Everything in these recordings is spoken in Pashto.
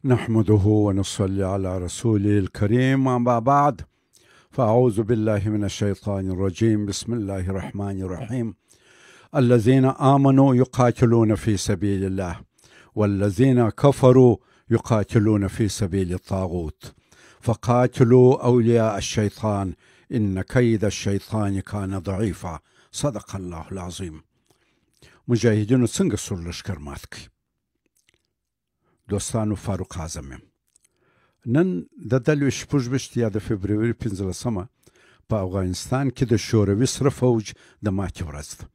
نحمده ونصلي على رسوله الكريم، أما بعد، فأعوذ بالله من الشيطان الرجيم. بسم الله الرحمن الرحيم. الذين آمنوا يقاتلون في سبيل الله والذين كفروا يقاتلون في سبيل الطاغوت فقاتلوا أولياء الشيطان إن كيد الشيطان كان ضعيفا. صدق الله العظيم. مجاهدینو څنګه سور لښکر مات کړ؟ دوستانو، فاروق اعظم یم. نن د دلوې 26 یا د فبروري 15 په افغانستان کې د شوروي سره فوج د ماتې ورځ ده.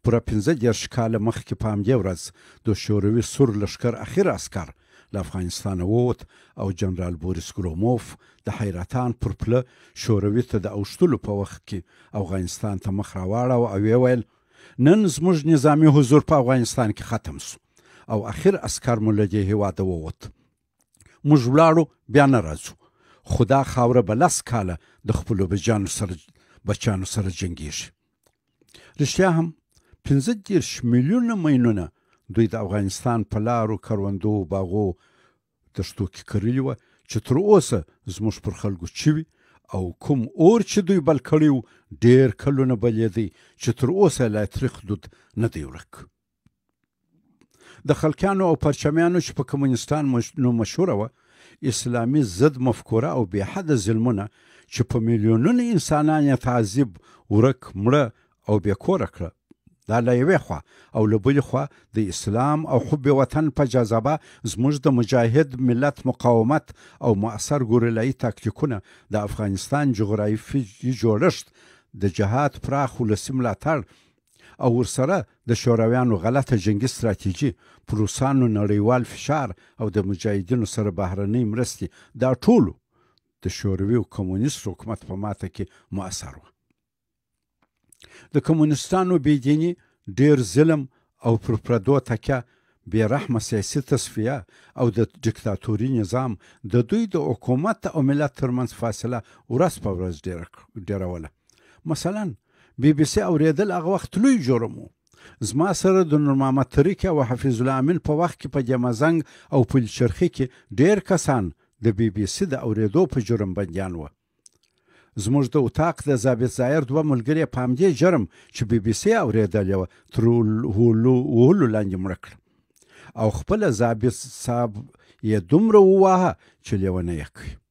پوره 35 کاله مخکې په همدې ورځ د شوروي سور لښکر اخر عسکر له افغانستانه ووت او جنرال بوریس ګروموف د حیرتان پر پله شوروي ته د اوښتلو په وخت کې افغانستان ته مخ راواړاوه او ویې ویل: نن زموږ نظامي حضور په افغانستان کې ختم سو او اخر عسکر مو له دې هېواده ووت. موږ ولاړو، بیا نه راځو، خو دا خاوره به 10 کاله د خپلو بچیانو سره جنګېږي. رښتیا هم 35 میلیونه ماینونه دوی د افغانستان په لارو، کروندو، باغو، دښتو کې کرلي وه چې تر اوسه زموږ پر خلکو چوي، او کوم اور چې دوی بل کړی و ډېر کلونه بلېدی چې تر اوسه لا تریخ دود نه دی ورک. د خلکانو او پرچمیانو چې په کمونستان نو مشهوره وه، اسلامي ضد مفکوره او بې حده ظلمونه چې په میلیونونو انسانان یې تعذیب، ورک، مړه او بې کوره کړه، دا له یوې خوا، او له بلې خوا د اسلام او حب وطن په جذبه زموږ د مجاهد ملت مقاومت او مؤثر ګوریلایي تاکتیکونه، د افغانستان جغرافیي جوړښت، د جهاد پراخ ولسي ملاتړ او ورسره د شورویانو غلطه جنګي ستراتیژي، پر روسانو نړیوال فشار او د مجاهدینو سره بهرنۍ مرستې، دا ټولو د شوروي او کمونیست حکومت په ماته کې مؤثر وه. د کمونستانو بېدیني، ډېر ظلم او پر پردو تکیه، بې رحمه سیاسي تصفیه او د دیکتاتوري نظام د دوی د حکومت او ملت ترمنځ فاصله ورځ په ورځ ډېروله. مثلا بي بي سي اورېدل هغه وخت لوی جرم و. زما سره د نور محمد ترکی او حفیظ الله امین په وخت کې په جمزنګ او پل چرخي کې ډېر کسان د بي بي سي د اورېدو په جرم بندیان وه. زموږ د اتاق د ضابط زایر دوه ملګري په همدې جرم چې بي بي سي اورېدلې وه تر وهلو لاندې مړه کړه، او خپله ضابط صاحب یې دومره وواهه چې لیونی یې کړ.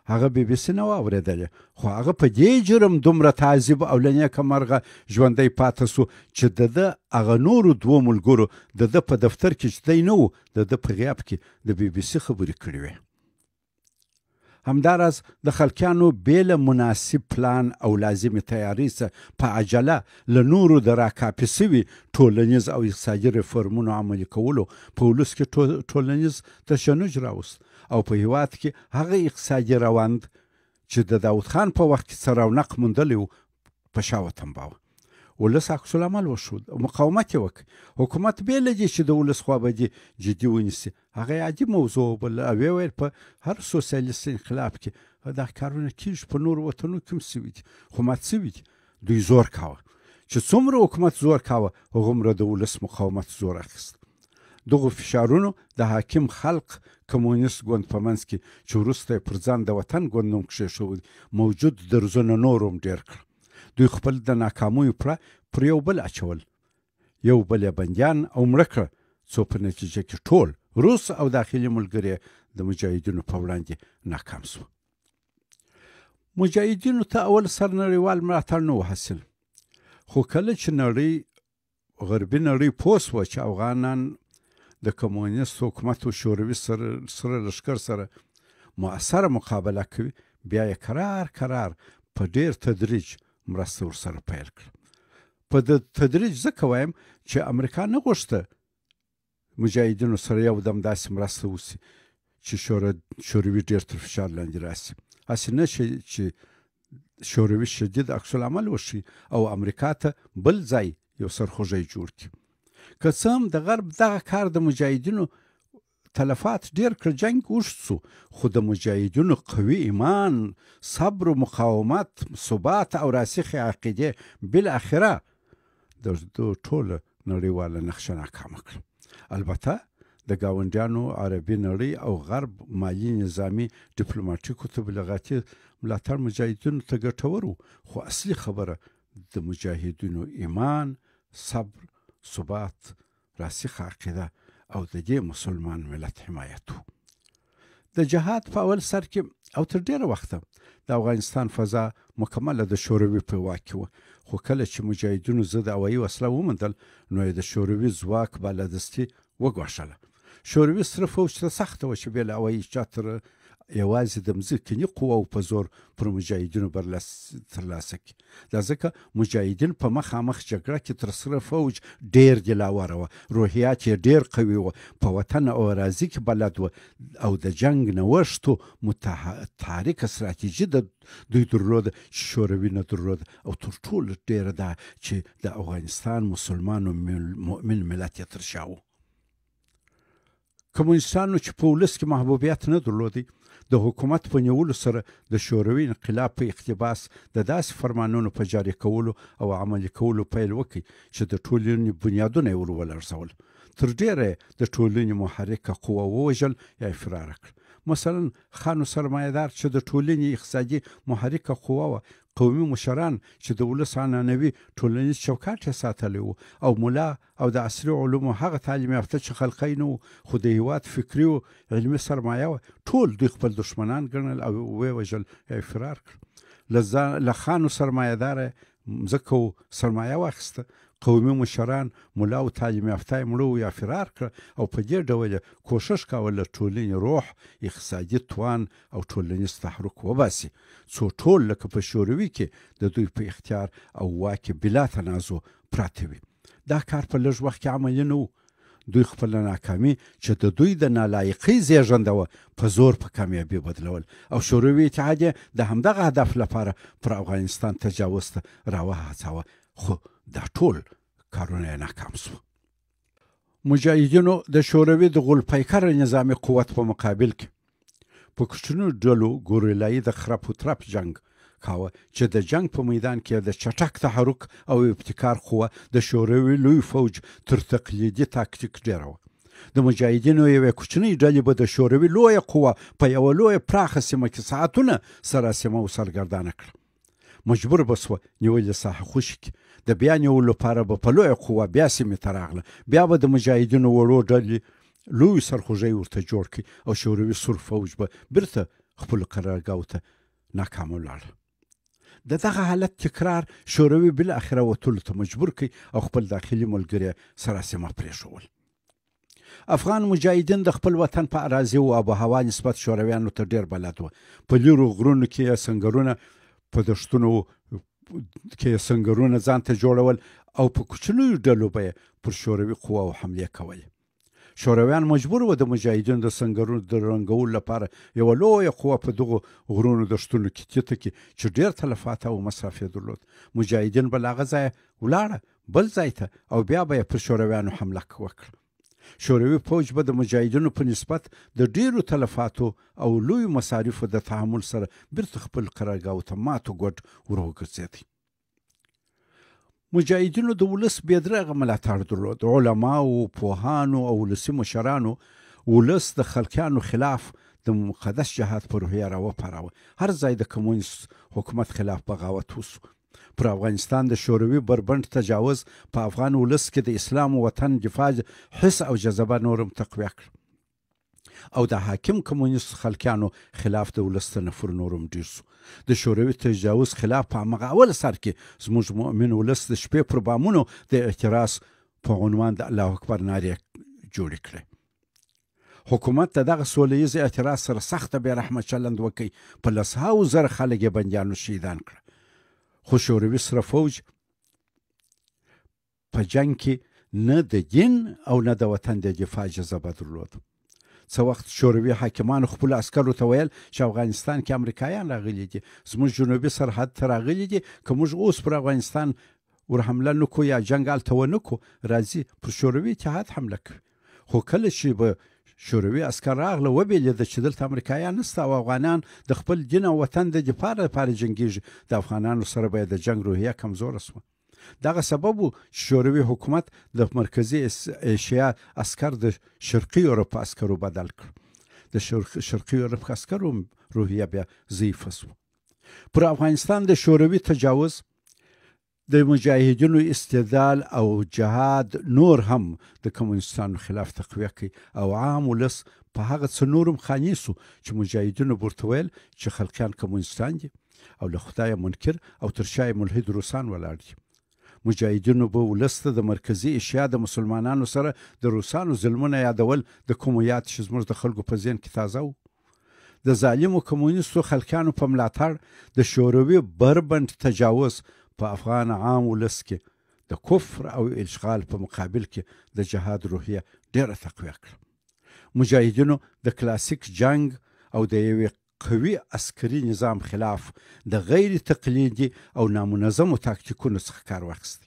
هغه بي بي سي نه وه اورېدلې، خو هغه په دې جرم دومره تعذیب او له نېکه مرغه ژوندی پاته سو چې د ده هغه نورو دوو ملګرو د ده په دفتر کې چې دی نه و، د ده په غیاب کې د بي بي سي خبرې کړې وې. همداراز د خلکانو بې له مناسب پلان او لازمې تیارۍ څخه په عجله له نورو د راکاپي سوي ټولنیز او اقتصادي ریفورمونو عملي کولو په ولس کې ټولنیز تشنج راوست او په هیواد کې هغه اقتصادي روند چې د داود خان په وخت کې څه رونق موندلی و په شا وتمباوه. ولس عکس العمل وښود او مقاومت یې وکړ. حکومت بې له دې چې د ولس خوابدي جدي ونیسي هغه یې عادي موضوع وبلله او ویې ویل په هر سوسیالیست انقلاب کې دا کارونه کېږي، په نورو وطنو کې هم سوي دي، خو مات سوي دي. دوی زور کاوه، چې څومره حکومت زور کاوه هغومره د ولس مقاومت زور اخیست. دغو فشارونو د حاکم خلق کمونیست ګوند په منځ کې چې وروسته یې پر ځان د وطن ګوند نوم کښېښود موجود درزونه نور هم ډېر کړل. دوی خپل د ناکامیو پړه پر یو بل اچول، یو بل یې بندیان او مړه کړه، څو په نتیجه کې ټول روس او داخلي ملګري د مجاهدینو په وړاندې ناکام سوه. مجاهدینو ته اول سر نړیوال ملاتړ نه و حاصل، خو کله چې نړۍ غربي نړۍ پوه سوه چې افغانان د کمونیست حکومت او شوروي سره لښکر سره مؤثره مقابله کوي، بیا یې کرار کرار په ډېر تدریج مرسته ورسره پیل کړه. په تدریج ځکه وایم چې امریکا نه غوښته مجاهدینو سره یو دم داسې مرسته وسي چې شوروي ډېر تر فشار لاندې راسي، هسې نه چې شوروي شدید عکس العمل وښيي او امریکا ته بل ځای یو سرخوږی جوړ کړي. که څه هم د غرب دغه کار د مجاهدینو تلفات ډېر کړ، جنګ اوږد سو، خو د مجاهدینو قوي ایمان، صبر و مقاومت، ثبات او راسخې عقیدې بالاخره د ټوله نړیواله نقشه ناکامه کړه. البته د ګاونډیانو، عربي نړۍ او غرب مالي، نظامي، ډیپلوماټیکو تبلیغاتي ملاتړ مجاهدینو ته ګټور و، خو اصلي خبره د مجاهدینو ایمان، صبر، ثبات، راسخه عقیده او د دې مسلمان ملت حمایت و. د جهاد په اول سر کې او تر ډېره وخته د افغانستان فضا مکمله د شوروي په واک کې وه، خو کله چې مجاهدینو ضد هوایي وسله وموندل، نو یې د شوروي ځواک بالادستي وګواښله. شوروي سره فوج ته سخته وه چې بې له هوایي چتر یوازې د مځکني قواو په زور پر مجاهدینو برلاسی ترلاسه کړي. دا ځکه مجاهدین په مخامخ جګړه کې تر سره فوج ډېر دلاوره وه، روحیات یې ډېر قوي وه، په وطن او اراضي کې بلد وه او د جنګ نوښتو متحرکه ستراتیژي د دوی درلوده چې شوروي نه درلوده، او تر ټولو ډېره دا چې د افغانستان مسلمانو مؤمن ملت یې تر شا و. کمونستانو چې په ولس کې محبوبیت نه درلودی، د حکومت په نیولو سره د شوروي انقلاب په اقتباس د داسې فرمانونو په جاري کولو او عملي کولو پیل وکړ چې د ټولنې بنیادونه یې ور ولړزول. تر ډېره یې د ټولنې محرکه قوه ووژل یا یې فراره کړه. مثلا خان و سرمایهدار چې د ټولنې اقتصادي محرکه قوه وه، قومي مشران چې د ولس عنعنوي ټولنیز چوکاټ یې ساتلی و، او ملا او د عصري علومو هغه تعلیم یافته چې خلقی نه و خو د هیواد فکري او علمي سرمایه وه، ټول دوی خپل دښمنان ګڼل او ویې وژل یا یې فرار کړل. له خان و سرمایهداره یې مځکه و سرمایه واخیسته، قومي مشران، ملا او تعلیم یافته یې مړه و یا فرار کړه او په دې ډول یې کوښښ کاوه له ټولنې روح، اقتصادي توان او ټولنیز تحرک وباسي، څو ټول لکه په شوروي کې د دوی په اختیار او واک کې بلا تنازع پراته وي. دا کار په لږ وخت کې عملي نه و. دوی خپله ناکامي چې د دوی د نالایقۍ زېږنده وه په زور په کامیابي بدلول او شوروي اتحاد یې د همدغه هدف لپاره پر افغانستان تجاوز ته راوهڅاوه، خو دا ټول کارونه یې ناکام شو. مجاهدینو د شوروي د غول پیکره نظامي قوت په مقابل کې په کوچنیو ډلو ګوریلایي د خرپ و ترپ جنګ کاوه چې د جنګ په میدان کې د چټک تحرک او ابتکار قوه د شوروي لوی فوج تر تقلیدي تاکتیک ډېره وه. د مجاهدینو یوې کوچنۍ ډلې به د شوروي لویه قوه په یوه لویه پراخه سیمه کې ساعتونه سراسیمه او سرګردانه کړه. مجبور به شوه نیولې ساحه خوشې کړي. د بیا نیولو لپاره به په لویه قوه بیا سیمې ته راغله، بیا به د مجاهدینو وړو ډلې لوی سرخوږی ورته جوړ کړي او شوروي سور فوج به بیرته خپلو قرارګاوو ته ناکامه ولاړه. د دغه حالت تکرار شوروي بالاخره وتلو ته مجبور کړ او خپل داخلي ملګري سراسیمه پرېښول. افغان مجاهدین د خپل وطن په اراضي او آب و هوا نسبت شورویانو ته ډېر بلد وو. په لیرو غرونو کې یې سنګرونه، په دښتونو کې یې سنګرونه ځان ته جوړول او په کوچنیو ډلو به یې پر شوروي قواو حملې کولې. شورویان مجبور وو د مجاهدینو د سنګرونو د رنګولو لپاره یوه لویه قوه په دغو غرونو دښتونو کې تیته کړي چې ډېر تلفات او مصرف یې درلود. مجاهدین به له هغه ځایه ولاړه بل ځای ته او بیا به یې پر شورویانو حمله وکړه. شوروي پوځ به د مجاهدینو په نسبت د ډېرو تلفاتو او لویو مصارفو د تحمل سره بیرته خپل قرارګاوو ته ماتو ګوډ ور وګرځېدی. مجاهدینو د ولس بې درغه ملاتړ درلود. علماو، پوهانو او ولسي مشرانو ولس د خلقیانو خلاف د مقدس جهاد په روحیه راوپاراوه. هر ځای د کمونیست حکومت خلاف بغاوت وشو. پر افغانستان د شوروي بربنډ تجاوز په افغان ولس کې د اسلام او وطن دفاع حس او جذبه نور هم تقویه کړه او د حاکم کمونیست خلقیانو خلاف د ولس تنفر نور هم ډېر شو. د شوروي تجاوز خلاف په همغه اول سر کې زموږ مؤمن ولس د شپې پر بامونو د اعتراض په عنوان د الله اکبر نارې جوړې کړې. حکومت د دغه سوله ییز اعتراض سره سخته بې رحمه چلند وکړ، په لسهاوو زره خلک یې بندیان او شهیدان کړه. خو شوروي سره فوج په جنګ کې نه د دین او نه د وطن د دفاع جذبه درلود. څه وخت شوروي حاکمانو خپلو عسکرو ته ویل چې افغانستان کې امریکایان راغلي دي، زموږ جنوبي سرحد ته راغلي دي، که موږ اوس پر افغانستان ور حمله نه کړو یا جنګ هلته ونه کړو، راځي پر شوروي اتحاد حمله کوي. خو کله چې به شوروي عسکر راغله وبې لیده چې دلته امریکایان نشته او افغانان د خپل دین او وطن د دفاع لپاره جنګیږي، د افغانانو سره به یې د جنګ روحیه کمزوره شوه. دغه سبب و چې شوروي حکومت د مرکزي ایشیا عسکر د شرقي یورپ په عسکرو بدل کړ. د شرقي یورپ عسکرو روحیه بیا ضعیفه شوه. پر افغانستان د شوروي تجاوز، د مجاهدینو استدلال او جهاد نور هم د کمونستانو خلاف تقویه کړ او عام ولس په هغه څه نور هم قانع شو چې مجاهدینو به ورته ویل چې خلقیان کمونستان دي او له خدایه منکر او تر شا یې ملحد روسان ولاړ دي. مجاهدینو به ولس ته د مرکزي ایشیا د مسلمانانو سره د روسانو ظلمونه یادول، د کومو یاد چې زموږ د خلکو په ذهن کې تازه و. د ظالمو کمونیستو خلقیانو په ملاتړ د شوروي بربنډ تجاوز په افغان عام ولس کې د کفر او اشغال په مقابل کې د جهاد روحیه ډېره تقویه کړه. مجاهدینو د کلاسیک جنګ او د یوې قوي عسکري نظام خلاف د غیر تقلیدي او نامنظمو تاکتیکونو څخه کار واخیست.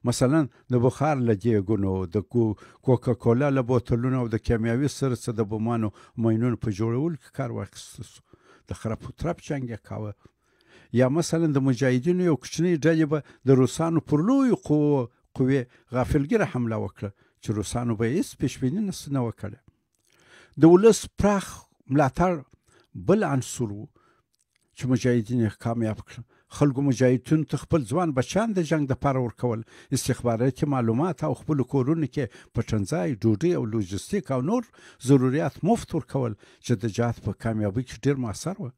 مثلا د بخار له دیګونو، د کوکا کولا له بوتلونو او د کیمیاوي سره څه د بمانو ماینونو په جوړولو کې کار واخیستل شو. د خرپ و ترپ جنګ یې کاوه. یا مثلا د مجاهدینو یو کوچنۍ ډلې به د روسانو پر لویو قوې غافلګیره حمله وکړه چې روسانو به یې هېڅ پیشبیني نه وه کړې. د ولس پراخ ملاتړ بل عنصر و چې مجاهدین یې کامیاب کړل. خلکو مجاهدینو ته خپل ځوان بچیان د جنګ دپاره ورکول، استخباراتي معلومات او خپلو کورونو کې پټنځای، ډوډۍ او لوژستیک او نور ضروریات مفت ورکول چې د جهاد په کامیابۍ کې ډېر موثر وه.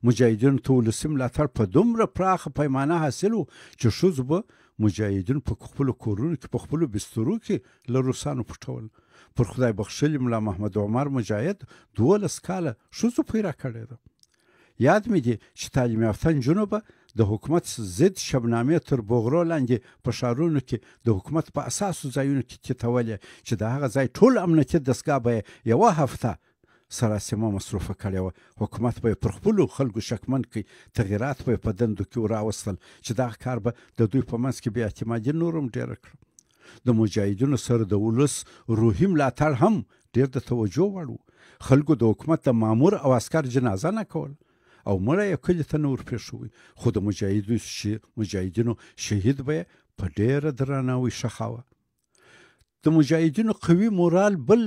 مجاهدینو ته ولسي ملاتړ په دومره پراخه پیمانه حاصل و چې ښځو به مجاهدین په خپلو کورونو کې په خپلو بسترو کې له روسانو پټول. پر خدای بخښلي ملا محمد عمر مجاهد 12 کاله ښځو پیرا کړې ده. یاد مې دي چې تعلیم یافته نجونو به د حکومت ضد شبنامې تر بوغرو لاندې په ښارونو کې د حکومت په اساسو ځایونو کې تیتولې چې د هغه ځای ټول امنیتي دستګاه به یې یوه هفته سراسیمه مصروفه کړې وه. حکومت به یې پر خپلو خلکو شکمن کړي، تغیرات به یې په دندو کې وراوستل چې دغه کار به د دوی په منځ کې بې اعتمادي نور هم ډېره کړه. د مجاهدینو سره د ولس روحي ملاتړ هم ډېر د توجه وړ و. خلکو د حکومت د مامور او عسکر جنازه نه کول او مړی یې کلي ته نه ورپېښوي، خو د مجاهدینو شهید به یې په ډېره درناوي ښخاوه. د مجاهدینو قوي مورال بل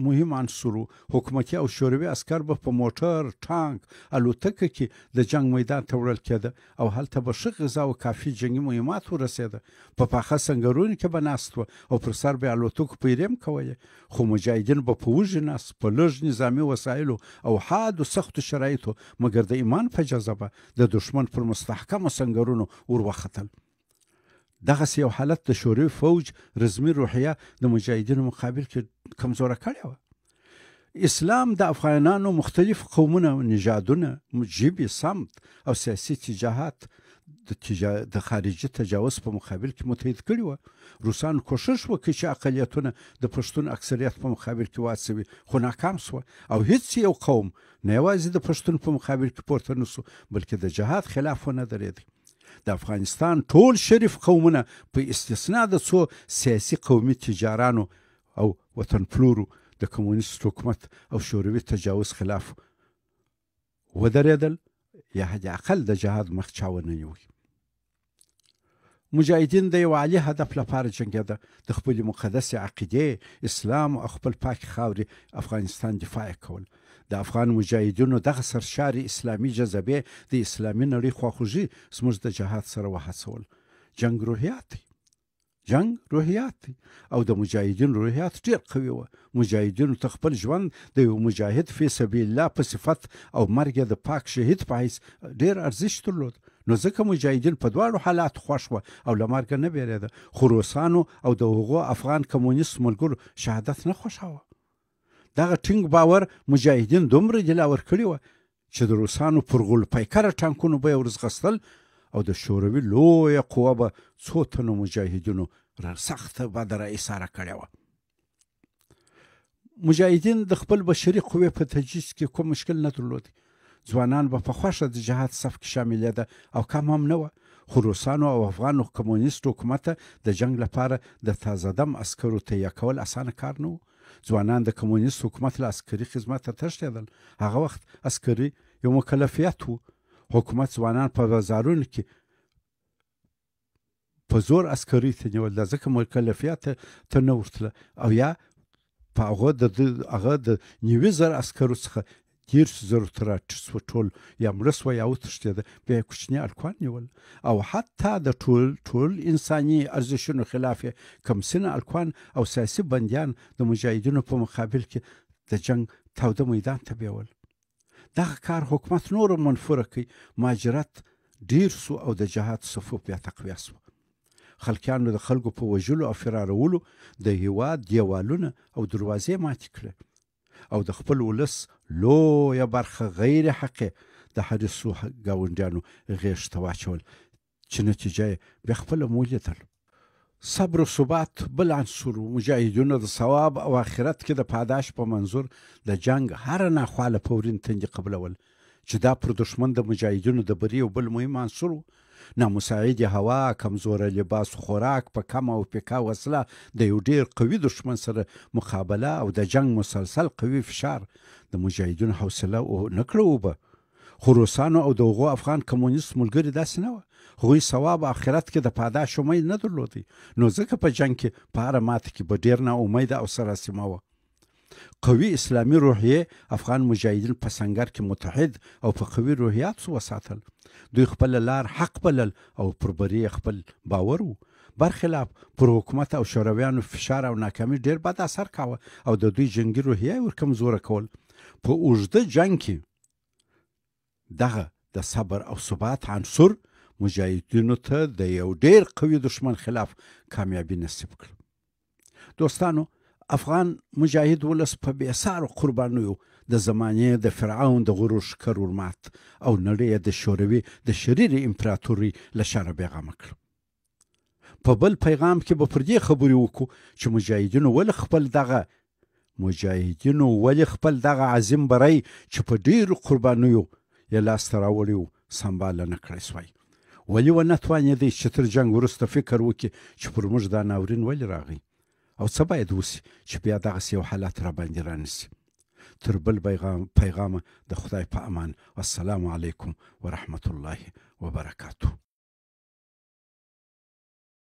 مهم عنصر و. حکومتي او شوروي عسکر به په موټر، ټانک، الوتکه کې د جنګ میدان ته وړل کېده او هلته به ښه غذا او کافي جنګي مهمات ورسېده. په پاخه سنګرونو کې به ناست وه او پر سر به الوتکو پیرې کولې، خو مجاهدین به په وږي ناست، په لږ نظامي وسایلو او حادو سختو شرایطو، مګر د ایمان په جذبه د دښمن پر مستحکمو سنګرونو ور وختل. دغسې یو حالت د شوروي فوج رزمي روحیه د مجاهدینو مقابل کې کمزوره کړې وه. اسلام د افغانانو مختلف قومونه، نژادونه، ژبې، سمت او سیاسي اتجاهات د خارجي تجاوز په مقابل کې متحد کړي وه. روسانو کوښښ وکړ چې اقلیتونه د پښتون اکثریت په مقابل کې واڅوي، خو ناکام شوه او هیڅ یو قوم نه یوازې د پښتون په مقابل کې پورته نه شو، بلکې د جهاد خلاف ونه درېد. د افغانستان ټول شریف قومونه په استثنا د څو سیاسي قومي تجارانو او وطن پلورو د کمونیست حکومت او شوروي تجاوز خلاف ودرېدل یا حد اقل د جهاد مخ چا ونه نیوی. مجاهدین د یو عالي هدف لپاره جنګېده، د خپلې مقدسې عقیدې، اسلام او خپل پاکې خاورې افغانستان دفاع یې کول. د افغان مجاهدینو دغه سرشارې اسلامي جذبې د اسلامي نړۍ خواخوږي زموږ د جهاد سره وهڅول. جنګ روحیات دی، جنګ روحیات دی او د مجاهدینو روحیات ډېر قوي وه. مجاهدینو ته خپل ژوند د یو مجاهد فی سبیل الله په صفت او مرګ یې د پاک شهید په حیث ډېر ارزښت درلود. نو ځکه مجاهدین په دواړو حالاتو خوښ وه او له مرګه نه بیرېده، خو روسانو او د هغو افغان کمونیست ملګرو شهادت نه خوښاوه. دغه ټینګ باور مجاهدین دومره دلاور کړي وه چې د روسانو پر غول پیکره ټانکونو به یې ورځغستل او د شوروي لویه قوه به څو تنو مجاهدینو سخته بده را ایساره کړې وه. مجاهدین د خپل بشري قوې په تجهیز کې کوم مشکل نه درلود. ځوانان به په خوښه د جهاد صف کې شاملېده او کم هم نه وه، خو روسانو او افغان کمونیست حکومت ته د جنګ لپاره د تازه دم عسکرو تهیه کول اسانه کار نه و. ځوانان د کمونیست حکومت له عسکري خدمته تښتېدل. هغه وخت عسکري یو مکلفیت و. حکومت ځوانان په بازارونو کې په زور عسکري ته نیول، دا ځکه مکلفیت ته نه ورتله، او یا په هغه د هغه د 90,000 عسکرو څخه 30,000 ته راټیټ سوه، ټول یا مړه سوه یا وتښتېده. بیا یې کوچني هلکان نیول او حتی د ټول انساني ارزښتونو خلاف یې کمسنه هلکان او سیاسي بندیان د مجاهدینو په مقابل کې د جنګ تاوده میدان ته بیول. دغه کار حکومت نور هم منفوره کړ، مهاجرت ډیر سو او د جهاد صفوف بیا تقویه سوه. خلکیانو د خلکو په وژلو او فرارولو د هیواد دیوالونه او دروازې ماتې کړې او د خپل ولس لویه برخه غیر حقې د حریصو ګاونډیانو غېږ ته واچول چې نتیجه یې بیا خپله مو ولیدل. صبر و ثبات بل عنصر و. مجاهدینو د ثواب او آخرت کې د پاداش په منظور د جنګ هره ناخواله په ورین تندي قبلول چې دا پر دښمن د مجاهدینو د بري یو بل مهم عنصر و. نامساعدې هوا، کمزوره لباس، خوراک، په کمه او پیکه وسله د یو ډیر قوي دښمن سره مقابله او د جنګ مسلسل قوي فشار د مجاهدینو حوصله نه کړه اوبه. خو روسانو او د هغو افغان کمونیست ملګري داسې نه وه. هغوی ثواب او آخرت کې د پاداش امید نه درلودی، نو ځکه په جنګ کې په هره ماته کې به ډېر ناامیده او سراسیمه وه. قوي اسلامي روحیې افغان مجاهدین په سنګر کې متحد او په قوي روحیاتو وساتل. دوی خپله لار حق بلل او پر بري یې خپل باور و. برخلاف پر حکومت او شورویانو فشار او ناکامي ډېر بد اثر کاوه او د دوی جنګي روحیه یې ور کمزوره کول. په اوږده جنګ کې دغه د صبر او ثبات عنصر مجاهدینو ته د یو ډېر قوي دښمن خلاف کامیابي نصیب کړ. دوستانو، افغان مجاهد ولس په بېسارو قربانیو د زمانې د فرعون د غرور ښکر ورمات او نړۍ یې د شوروي د شریرې امپراتورۍ له شره بېغمه کړ. په بل پیغام کې به پر دې خبرې وکړو چې مجاهدینو ولې خپل دغه عظیم بری چې په ډېرو قربانیو یې لاسته راوړی و سمباله نه کړای سوای. ولې ونه توانېدی چې تر جنګ وروسته فکر وکړي چې پر موږ دا ناورین ولې راغی او څه باید وسي چې بیا دغسې یو حالت راباندې رانسي. تر بل پیغامه د خدای په امان. والسلام علیکم ورحمت الله وبرکاته.